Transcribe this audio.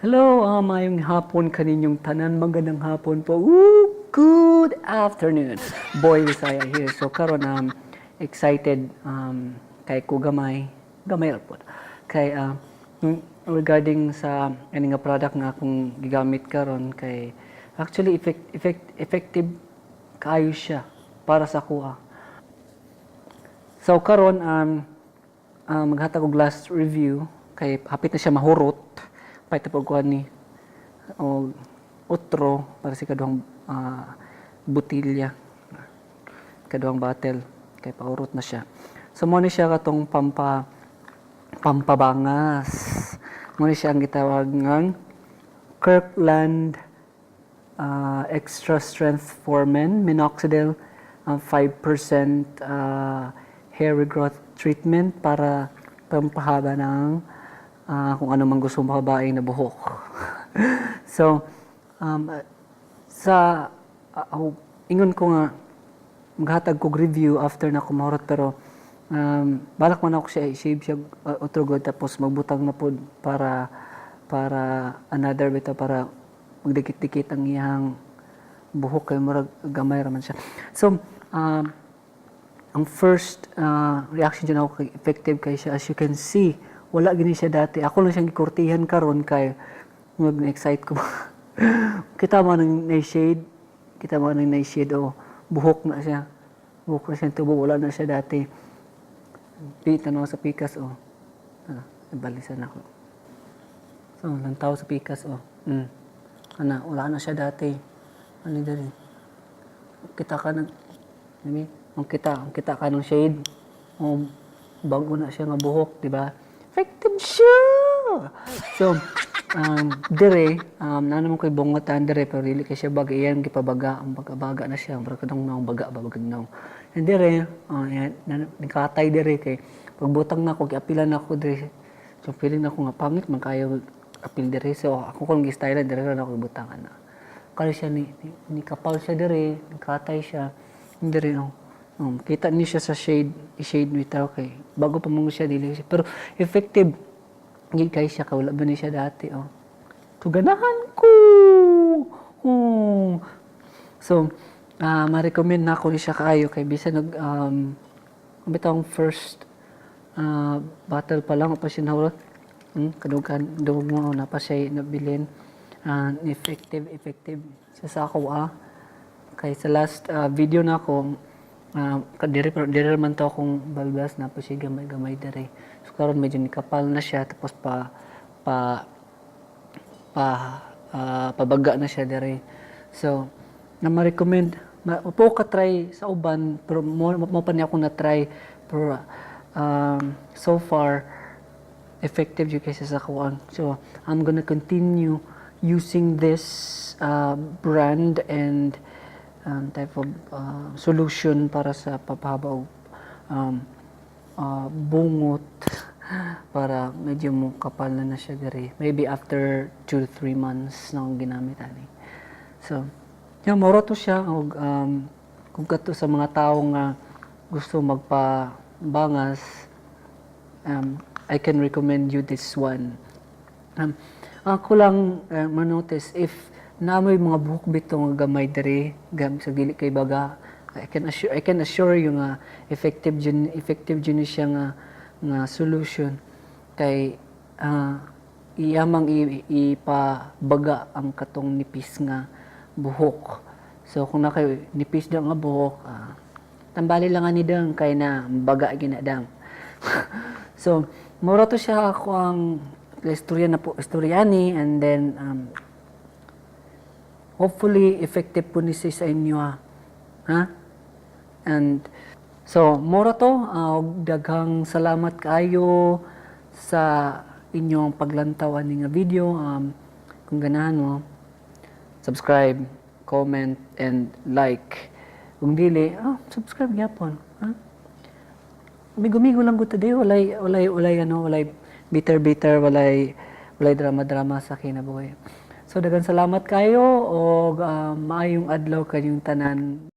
Hello, maayong hapon kaninyong tanan. Magandang hapon po. Woo! Good afternoon. Boy Bisaya here. So karon excited kay ko gamay, gamay ra pod. Kay regarding sa ani nga product nga akong gigamit karon kay actually effective kaayo siya para sa akoa. So karon maghatag og last review kay hapit na siya mahurot. Pait na pag ni og otro para sa kaduhang botilya. Kaduhang bottle kay paurot na siya. So mo ni siya katong pampabangas. Mo ni siya ang gitawag nga Kirkland Extra Strength for Men Minoxidil 5% hair regrowth treatment para pampahaba ng kung ano man gusto mong pahabain na buhok. So, sa ingon ko nga maghatag kog review after na ko mahurot, pero balak man ako siya i-shave siya otro gud, tapos magbutang na pod para another bitaw para magdikit-dikit ang iyang buhok kay murag gamay ra man siya. So, ang first reaction dyan ako kay effective kay siya. As you can see, wala gini siya dati. Ako lang siyang gikurtihan karon kay mag excite ko. Kita mo nang na-shade, kita mo nang na-shade o buhok na siya. Buhok na siya tubo, wala na siya dati. Di tanaw sa pikas oh. Ah, balisan ako. So, lantaw sa pikas oh. Ana, wala na siya dati. Ano dali? Kita ka nag ano, ang kita ka ng shade. Oh, bago na siya nga buhok, di ba? Effective siya! So, dire, naa naman ko'y bungotan dire, pero dili kay siya baga, iyan gipabaga, ang baga-baga na siya, murag kadtong naong baga ba, bagag naong. And dire, oh, yan, nagkatay dire kay pagbutang na ako, giapilan na ako dire. So, feeling na ako nga pangit man kayo apil dire. So, ako kung gi-style dire na ako ibutangan na. Kaya siya ni kapal siya dire, nikatay siya. Dire oh. Kita ni siya sa shade, i-shade bitaw kay bago pa mo siya, dili siya. Pero effective gid kay siya kay wala ba ni siya dati oh. So ganahan ko. Oh. So, ma-recommend na ako ni siya kaayo kay bisan nag bitawng first bottle pa lang pa siya nahurot. Kadugan dugog mo na pa siya nabilin. Effective effective siya sa ako ah. Kay sa last video na ako kadiri pero diri man to akong balbas na pa siya gamay-gamay diri. So karon medyo nikapal na siya, tapos pa pa pa pabaga na siya diri. So, na ma-recommend ma, po ka try sa uban, pero mo pa niya ako na try, pero so far effective jud kaysa sa kuan. So, I'm gonna continue using this brand and type of solution para sa papahaba og bungot para medyo mo kapal na na siya diri. Maybe after 2 to 3 months na akong ginamit ani. So, yeah, mura to siya og kung kato sa mga tao nga gusto magpabangas, I can recommend you this one. Ako lang manotice if naamoy mga buhok bitaw nga gamay diri, gam sa dili kay baga, I can assure you nga effective jud ni siya nga nga solution kay iyamang ipabaga ang katong nipis nga buhok. So kung na kay nipis daw nga buhok, tambali lang ani dang kay na baga gina dang. So mura to siya ako ang istorya na po istorya ni and then hopefully effective po ni siya sa inyo ha. Ha? And so mura to, daghang salamat kaayo sa inyong paglantaw ani nga video. Kung ganahan mo, subscribe, comment and like. Kung dili, subscribe gyapon. Ha? Migo-migo lang ko today, walay ano, walay bitter bitter, walay drama drama sa kinabuhi. So daghan salamat kayo og maayong adlaw kanyong tanan.